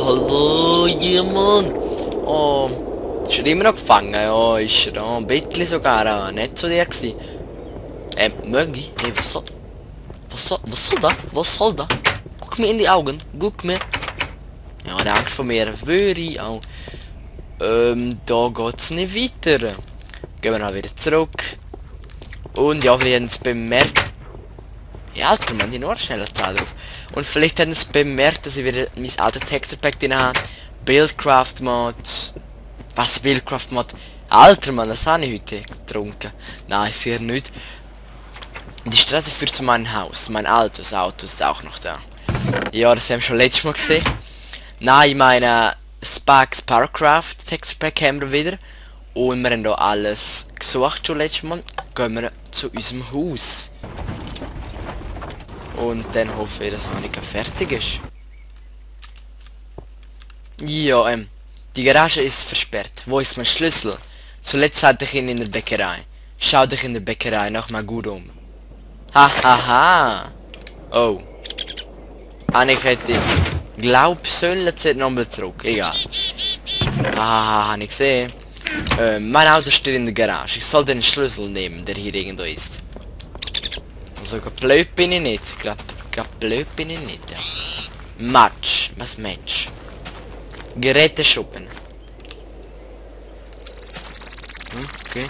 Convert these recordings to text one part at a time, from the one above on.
hallo, jemand. Oh, ist er immer noch gefangen? Ja, ist er da. Ein bisschen sogar, nicht zu dir gewesen. Mögi? Hey, was soll das? Was soll das? Guck mir in die Augen. Guck mir. Ja, danke von mir. Würde ich auch. Da geht's nicht weiter. Gehen wir mal wieder zurück. Und ja, wir haben es bemerkt. Ja, Alter, man, die noch schneller Zahl drauf. Und vielleicht haben sie bemerkt, dass ich wieder mein altes Texture Pack drin habe. Buildcraft Mod. Was Buildcraft Mod? Alter, Mann, das habe ich heute getrunken. Nein, sicher nicht. Die Straße führt zu meinem Haus. Mein altes Auto ist auch noch da. Ja, das haben wir schon letztes Mal gesehen. Nein, ich meine Sparks Powercraft Texture Pack haben wir wieder. Und wir haben da alles gesucht schon letztes Mal. Gehen wir zu unserem Haus. Und dann hoffe ich, dass Monika fertig ist. Ja, die Garage ist versperrt. Wo ist mein Schlüssel? Zuletzt hatte ich ihn in der Bäckerei. Schau dich in der Bäckerei noch mal gut um. Hahaha. Oh. Ich hätte glaub sollen nochmal zurück. Egal. Ah, habe ich gesehen. Mein Auto steht in der Garage. Ich soll den Schlüssel nehmen, der hier irgendwo ist. Also blöd bin ich nicht. Ich glaub blöd bin ich nicht. Ja. Match. Was Match? Geräte shoppen. Okay.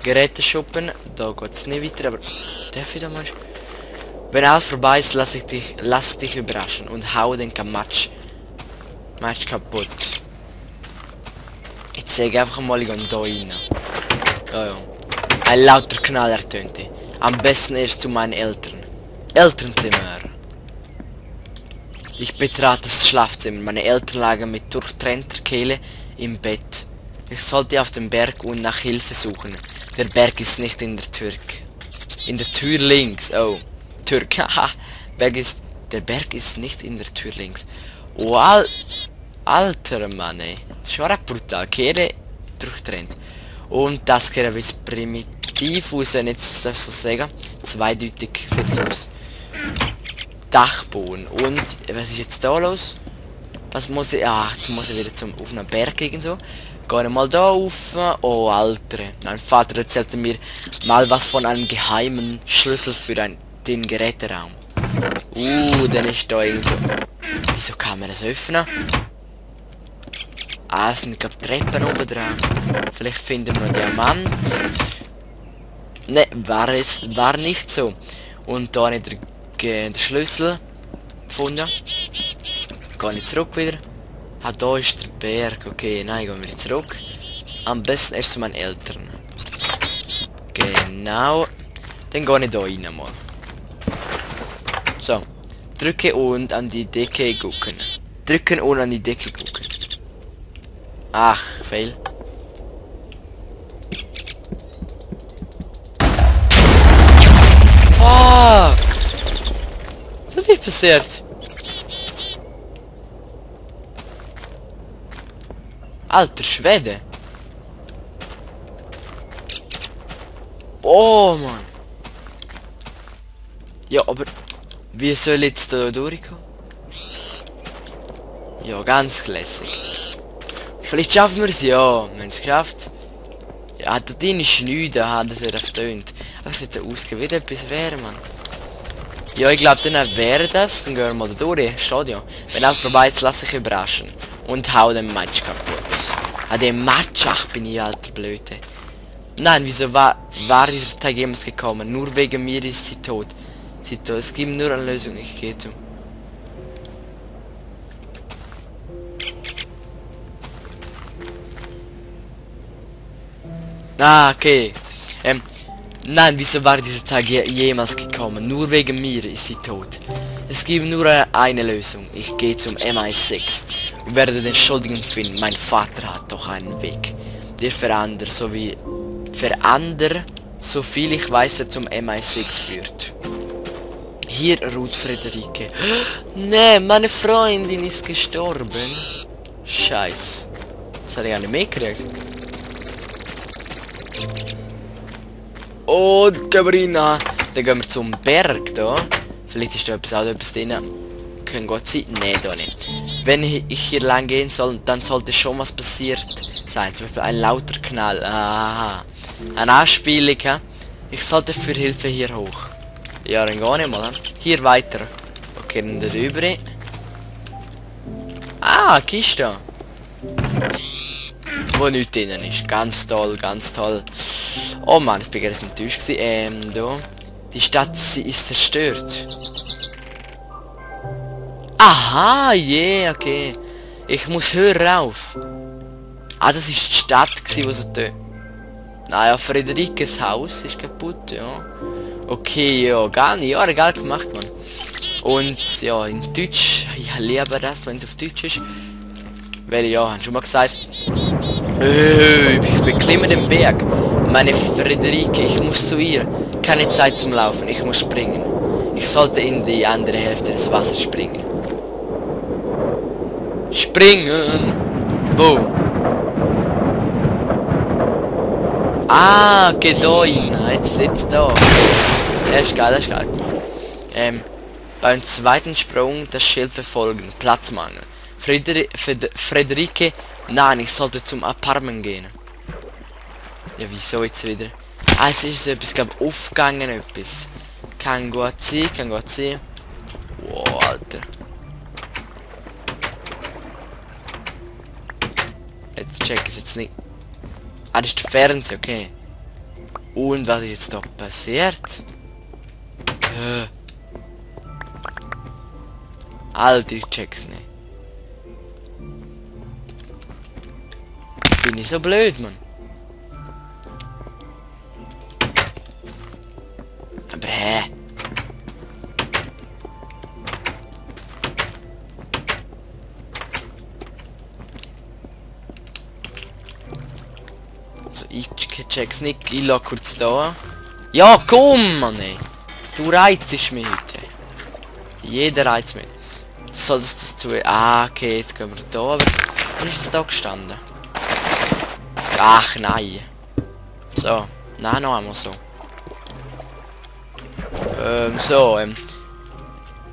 Geräte shoppen. Da geht's nicht weiter, aber darf ich da mal... Wenn alles vorbei ist, lass dich überraschen und hau den Match kaputt. Ich zeige einfach mal, ich gehe da rein. Ja. Ein lauter Knall ertönte. Am besten erst zu meinen Eltern. Elternzimmer. Ich betrat das Schlafzimmer. Meine Eltern lagen mit durchtrennter Kehle im Bett. Ich sollte auf den Berg und nach Hilfe suchen. Der Berg ist nicht in der Tür. In der Tür links. Oh. Türk. Haha. Der Berg ist nicht in der Tür links. Oh, alter Mann, ey. Das ist schon recht brutal. Kehle durchtrennt. Und das geht ein primitiv aus, wenn ich jetzt das so sagen. Zweideutig sieht es aus. Dachboden. Und was ist jetzt da los? Was muss ich... Ach, jetzt muss ich wieder auf einen Berg irgendwo. Gehen mal da rauf. Oh, Alter. Mein Vater erzählte mir mal was von einem geheimen Schlüssel für den Geräteraum. Dann ist da irgendwo... Wieso kann man das öffnen? Ah, es sind gerade Treppen oben dran. Vielleicht finden wir noch Diamant. Ne, war nicht so. Und da habe ich den Schlüssel gefunden. Gehe ich zurück wieder. Ah, da ist der Berg. Okay, nein, gehen wir wieder zurück. Am besten erst zu meinen Eltern. Genau. Dann gehe ich da rein mal. So. Drücke und an die Decke gucken. Drücken und an die Decke gucken. Ach, fail. Fuck! Was ist passiert? Alter Schwede. Oh Mann. Ja, aber wie soll ich jetzt da durchkommen? Ja, ganz lässig. Vielleicht schaffen wir es, ja. Wir haben es geschafft. Ja, da drin ist nichts, da hat es ja ertönt. Aber es hätte ausgewählt etwas wäre, Mann. Ja, ich glaube, dann wäre das. Dann gehen wir mal da durch. Steht ja. Wenn alles vorbei ist, lass dich überraschen. Und hau den Match kaputt. Ah, den Match, ach, bin ich alter Blöde. Nein, wieso war dieser Tag jemals gekommen? Nur wegen mir ist sie tot. Es gibt nur eine Lösung, ich gehe zu. Ah, okay. Nein, wieso war dieser Tag jemals gekommen? Nur wegen mir ist sie tot. Es gibt nur eine Lösung. Ich gehe zum MI6 und werde den Schuldigen finden. Mein Vater hat doch einen Weg. Der verändert, so viel ich weiß, er zum MI6 führt. Hier ruht Friederike. Nee, meine Freundin ist gestorben. Scheiße. Das habe ich auch nicht mitgekriegt. Und Gabrina. Dann gehen wir zum Berg da. Vielleicht ist da etwas drin. Können Gott sein? Nein, da nicht. wenn ich hier lang gehen soll, dann sollte schon was passiert sein. Zum Beispiel ein lauter Knall. Aha. Eine Anspielung, hä? Ich sollte für Hilfe hier hoch. Ja, dann gar nicht mal. Hier weiter. Okay, dann da drüber. Ah, Kiste. Wo nichts drinnen ist. Ganz toll, ganz toll. Oh Mann, ich bin gerade enttäuscht gewesen. Da. Die Stadt, sie ist zerstört. Aha, yeah, okay. Ich muss höher rauf. Ah, das ist die Stadt gewesen, wo so da. Naja, Friederikes Haus ist kaputt, ja. Okay, ja, gar nicht. Ja, egal gemacht, Mann. Und ja, in Deutsch, ich liebe das, wenn es auf Deutsch ist. Weil ja, haben schon mal gesagt. Ich beklimme den Berg. Meine Friederike, ich muss zu ihr. Keine Zeit zum Laufen, ich muss springen. Ich sollte in die andere Hälfte des Wassers springen. Springen! Wo? Ah, geh da rein. Jetzt da. Das ist geil, das ist geil. Beim zweiten Sprung das Schild befolgen. Platzmangel. Friederike, nein, ich sollte zum Apartment gehen. Ja, wieso jetzt wieder? Ah, es ist so etwas, glaube ich, aufgegangen, etwas. Kann gut sein, kann gut sein. Wow, Alter. Jetzt check ich es jetzt nicht. Ah, das ist der Fernseher, okay. Und was ist jetzt da passiert? Alter, ich check's nicht. Bin ich so blöd, Mann. Aber hä? Also ich check's nicht, ich lag kurz da. Ja, komm, Mann, ey. Du reizst mich heute. Jeder reizt mich. Das solltest du tun. Ah, okay, jetzt gehen wir da, aber wann ist es da gestanden? Ach, nein. So, nein, noch einmal so.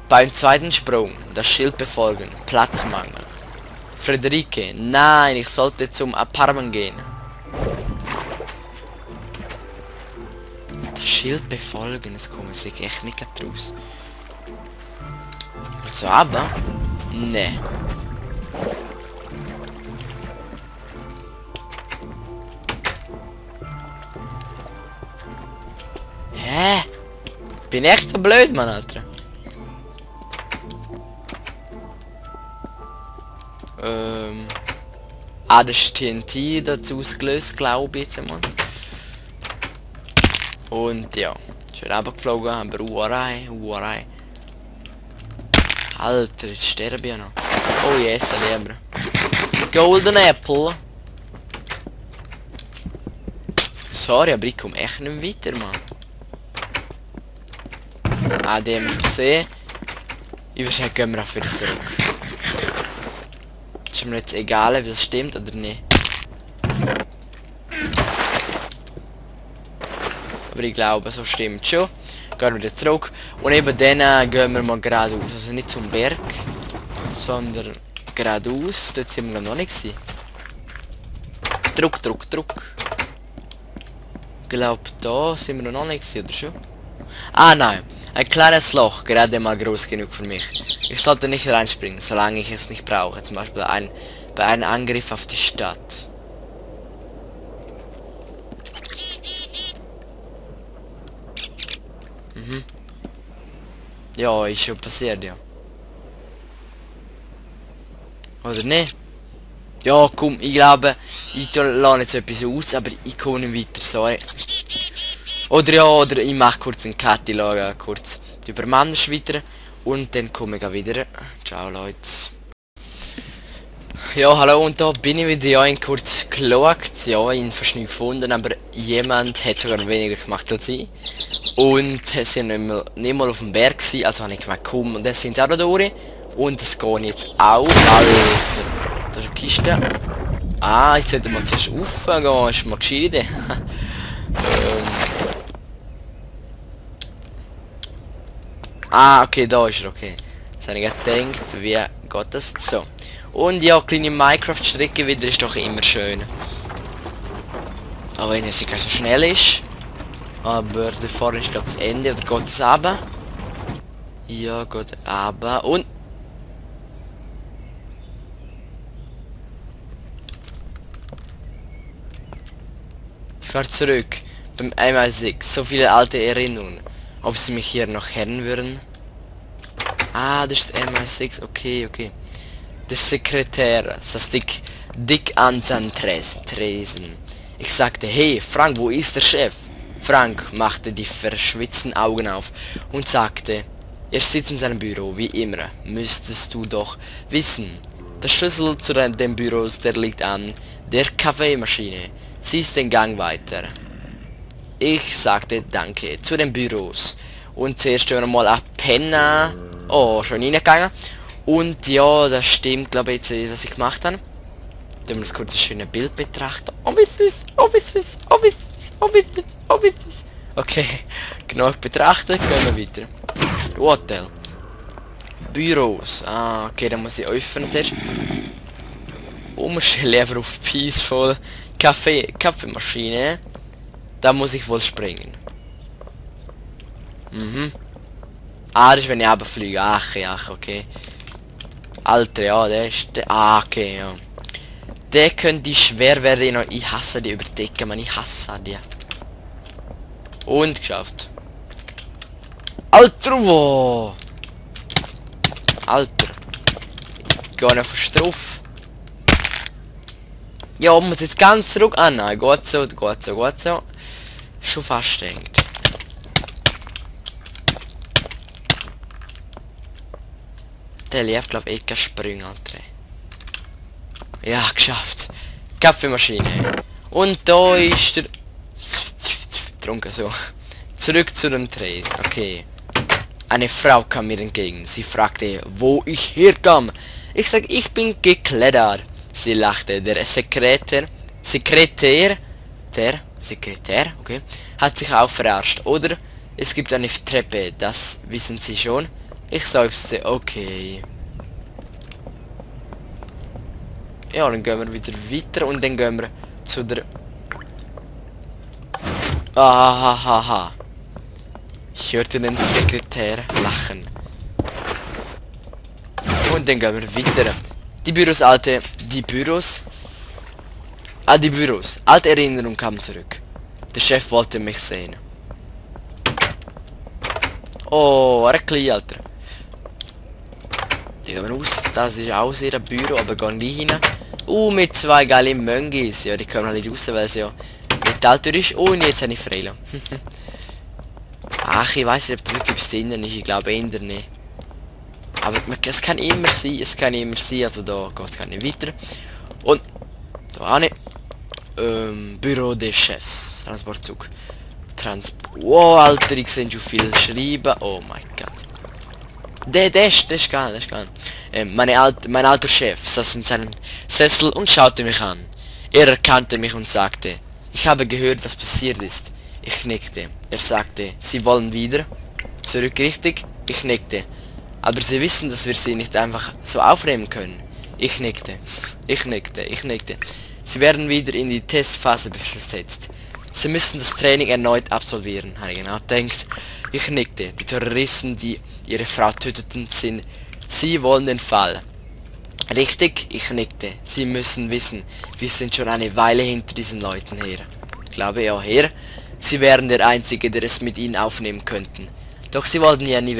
Beim zweiten Sprung, das Schild befolgen, Platzmangel. Friederike, nein, ich sollte zum Apartment gehen. Das Schild befolgen, das kommt sich echt nicht raus. So, aber? Ne. Hä? Bin echt so blöd, Mann, Alter. Ah, das ist TNT dazu ausgelöst, glaube ich jetzt einmal. Und ja, schön runtergeflogen, haben wir Uhrei. Alter, jetzt sterbe ich ja noch. Oh yes, lieber. Golden Apple. Sorry, aber ich komme echt nicht weiter, Mann. Ah, den haben wir schon gesehen. Ich wahrscheinlich gehen wir auch wieder zurück. Ist mir jetzt egal, ob das stimmt oder nicht. Aber ich glaube, so stimmt schon. Gehen wir wieder zurück. Und eben dann gehen wir mal geradeaus. Also nicht zum Berg, sondern geradeaus. Dort sind wir noch nicht gewesen. Druck. Ich glaube, da sind wir noch nicht gewesen, oder schon? Ah, nein. Ein kleines Loch, gerade mal groß genug für mich. Ich sollte nicht reinspringen, solange ich es nicht brauche. Zum Beispiel bei einem Angriff auf die Stadt. Ja, ist schon passiert, ja. Oder nicht? Ja, komm, ich glaube, ich lasse jetzt etwas aus, aber ich komme nicht weiter, sorry. Oder ich mache kurz einen Cut, ich schaue kurz die Übermänner weiter und dann komme ich wieder. Ciao, Leute. Ja, hallo, und da bin ich wieder, ja, in kurz geschaut, ja, ihn fast nicht gefunden, aber jemand hat sogar weniger gemacht als ich. Und sie sind nicht mal auf dem Berg gewesen, also habe ich gemeint, komm, und das sind auch da durch. Und es geht jetzt auch, Alter. Da ist eine Kiste. Ah, jetzt sollte man zuerst raufgehen, ist mal gescheit. Ah, okay, da ist er, okay. Jetzt habe ich gedacht, wie geht das? So. Und ja, kleine Minecraft-Strecke wieder ist doch immer schön. Auch wenn es nicht so schnell ist. Aber da vorne ist glaube ich das Ende, oder geht es runter? Ja, geht runter. Und... ich fahre zurück. Beim einmal 6. So viele alte Erinnerungen. Ob sie mich hier noch kennen würden? Ah, das ist einmal 6. Okay, okay. Der Sekretär saß dick an seinem Tresen. Ich sagte, hey, Frank, wo ist der Chef? Frank machte die verschwitzten Augen auf und sagte, er sitzt in seinem Büro, wie immer. Müsstest du doch wissen. Der Schlüssel zu dem Büro, der liegt an der Kaffeemaschine. Siehst den Gang weiter. Ich sagte danke zu den Büros. Und zuerst mal eine Penna. Oh, schon reingegangen. Und ja, das stimmt, glaube ich, jetzt, was ich gemacht habe. Dann wir das kurz ein schönes Bild betrachten. Oh, wie süß, oh, wie süß, oh, wie süß, oh, wie süß, oh, wie süß. Okay, genug betrachtet, gehen wir weiter. Hotel. Büros. Ah, okay, dann muss ich öffnen. Umstellen einfach auf Peaceful. Kaffeemaschine. Da muss ich wohl springen. Mhm. Ah, das ist, wenn ich runterfliege. Ach, okay. Alter, ja, der ist... okay, ja. Der könnte schwer werden. Ich hasse die Überdecken, man. Ich hasse die. Und geschafft. Alter, wo? Alter. Ich gehe einfach drauf. Ja, muss jetzt ganz zurück. Ah nein, geht so. Schon fast denkt. Der lebt, glaube ich, kein Sprung, Alter. Ja, geschafft. Kaffeemaschine. Und da ist der... trunken so. Zurück zu dem Tresen. Okay. Eine Frau kam mir entgegen. Sie fragte, wo ich herkam. Ich sag, ich bin geklettert. Sie lachte. Der Sekretär, okay, hat sich auch verarscht. Oder es gibt eine Treppe, das wissen Sie schon. Ich seufzte, okay. Ja, dann gehen wir wieder weiter und dann gehen wir zu der... Ahahaha. Ich hörte den Sekretär lachen. Und dann gehen wir weiter. Die Büros. Alte Erinnerungen kamen zurück. Der Chef wollte mich sehen. Oh, ein klein, Alter. Die gehen wir raus. Das ist auch sehr ein Büro, aber gehen nie hin. Mit zwei geilen Möngis. Ja, die können halt nicht raus, weil sie ja Metalltür ist. Und jetzt habe ich Freile. Ach, ich weiß nicht, ob da wirklich etwas drinnen ist. Ich glaube eher nicht. Aber es kann immer sein. Also da geht es gar nicht weiter. Und da auch nicht. Büro des Chefs. Transportzug. Wow, Alter, ich sehe schon viel schreiben. Oh mein Gott. Das ist geil. Mein alter Chef saß in seinem Sessel und schaute mich an. Er erkannte mich und sagte, ich habe gehört, was passiert ist. Ich nickte. Er sagte, Sie wollen wieder? Zurück richtig? Ich nickte. Aber Sie wissen, dass wir Sie nicht einfach so aufnehmen können. Ich nickte. Sie werden wieder in die Testphase versetzt. Sie müssen das Training erneut absolvieren, habe ich genau gedacht. Ich nickte. Die Terroristen, die ihre Frau töteten, sind... Sie wollen den Fall. Richtig, ich nickte. Sie müssen wissen, wir sind schon eine Weile hinter diesen Leuten her. Glaube ja, her. Sie wären der Einzige, der es mit ihnen aufnehmen könnten. Doch sie wollten ja nie.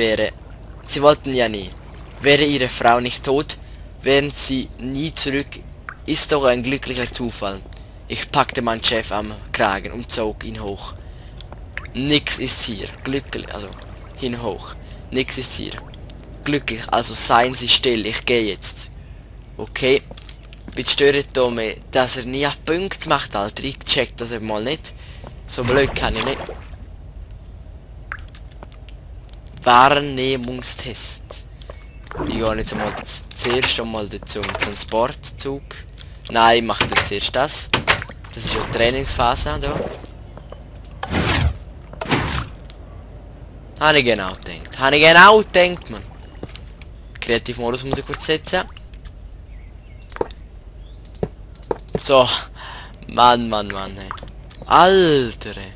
Wäre ihre Frau nicht tot, wären sie nie zurück. Ist doch ein glücklicher Zufall. Ich packte meinen Chef am Kragen und zog ihn hoch. Nix ist hier. Glücklich, also hin hoch. Nix ist hier. Glücklich, also seien Sie still, ich gehe jetzt. Okay. Bitte störet Tome, dass er nie 8 Punkte macht, Alter. Ich check das eben mal nicht. So blöd kann ich nicht. Wahrnehmungstest. Ich gehe jetzt einmal zuerst einmal zum Transportzug. Nein, ich mache jetzt zuerst das. Das ist ja die Trainingsphase da. Habe ich genau gedacht. Man. Kreativmodus muss ich kurz setzen. So. Mann, Mann, Mann, ey. Alter, ey.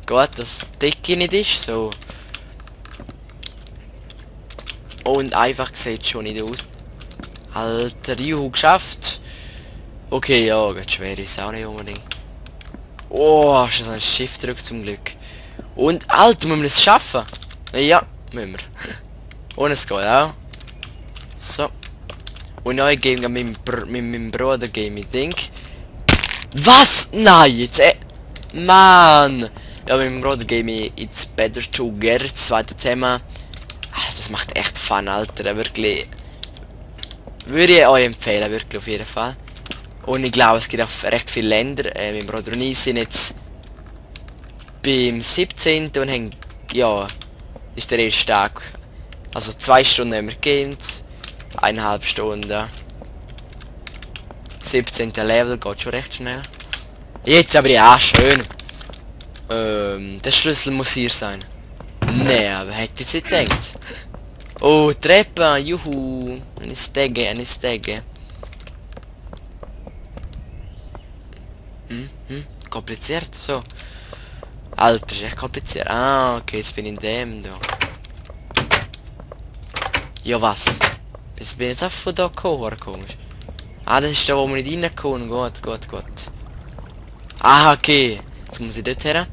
Gut, dass die Decke nicht ist, so. Und einfach sieht schon nicht aus. Alter, juhu, geschafft. Okay, ja, geht schwer ist auch nicht unbedingt. Oh, ist das ein Schiff drückt zum Glück. Und, Alter, müssen wir es schaffen? Ja, müssen wir. Und es geht auch. So. Und neu gegen mit meinem Bruder gegen ich denk. Was? Nein, jetzt Mann! Ja, mit meinem Bruder gegen ich It's Better Together, das zweite Thema. Ach, das macht echt Fun, Alter. Wirklich. Würde ich euch empfehlen, wirklich auf jeden Fall. Und ich glaube, es gibt auch recht viele Länder. Mein Bruder und ich sind jetzt beim 17. und haben, ja, ist der erste Tag. Also 2 Stunden haben wir gegamed. 1,5 Stunden. 17. Level, geht schon recht schnell. Jetzt aber ja, schön. Der Schlüssel muss hier sein. Nee, aber hätte ich nicht gedacht. Oh, Treppe, juhu. Eine Stege, eine Stege. Kompliziert, so. Alter, ist echt kompliziert. Ah, okay, jetzt bin ich in dem da. Ja, was? Jetzt bin ich jetzt einfach von da gekommen, komisch. Ah, das ist da, wo wir nicht reinkommen. Gut, gut, gut. Ah, okay. Jetzt muss ich dort her.